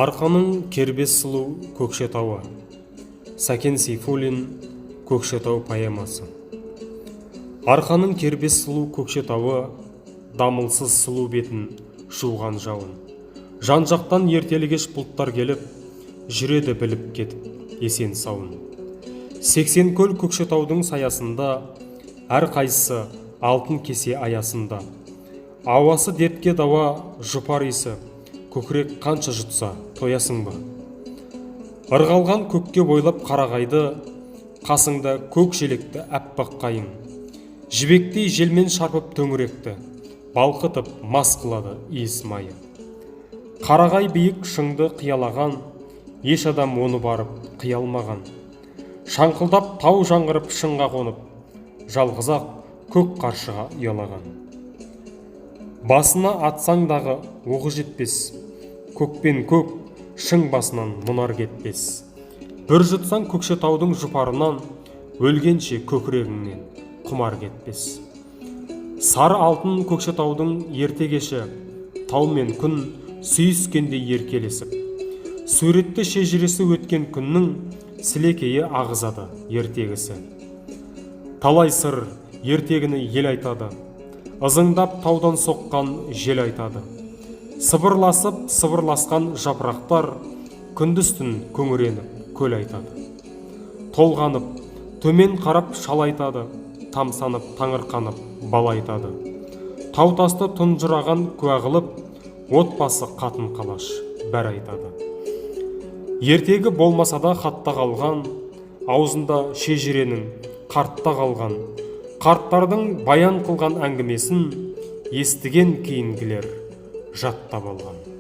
Арқаның кербез сұлу Көкшетауы. Сәкен Сейфуллин, «Көкшетау» поэмасы. Арқаның кербез сұлу Көкшетауы, дамылсыз сұлу бетін жуған жауын. Жан жақтан ертелі кеш бұлттар келіп, жүреді біліп кетіп есен сауын. 80 көл Көкшетаудың саясында, әрқайсысы алтын кесе аясында. Ауасы дертке дауа, жұпар иісі, көкірек қанша жұтса тоясың ба? Ырғалған көкке бойлап қарағайды, қасыңда көк желекті аппақ қайың. Жібектей желмен шарпып төңіректі, балқытып мас қылады иіс майы. Қарағай биік шыңды қиялаған, еш адам оны барып қия алмаған. Шаңқылдап тау жаңғырып шыңға қонып, жалғыз-ақ көк қаршыға ұялаған. Басына атсаң дағы оғы жетпес, көкпен көк шың басынан мұнар кетпес. Бір жұтсаң Көкшетаудың жұпарынан, өлгенше көкірегіңнен құмар кетпес. Сары алтын Көкшетаудың ерте кеші, тау мен күн сүйіскендей еркелесіп. Суретті шежіресі өткен күннің, сілекейі ағызады ертегісі. Талай сыр ертегіні ел айтады, ызыңдап таудан соққан жел айтады. Сыбырласып сыбырласқан жапырақтар, күндіз түн күңіреніп көл айтады. Толғанып төмен қарап шал айтады, тамсанып таңырқанып бала айтады. Тау тасты тұнжыраған куә қылып, отбасы, қатын қалаш бәрі айтады. Ертегі болмаса да хатта қалған, аузында шежіренің қартта қалған. Қарттардың баян қылған әңгімесін естіген кейінгілер жаттап алған.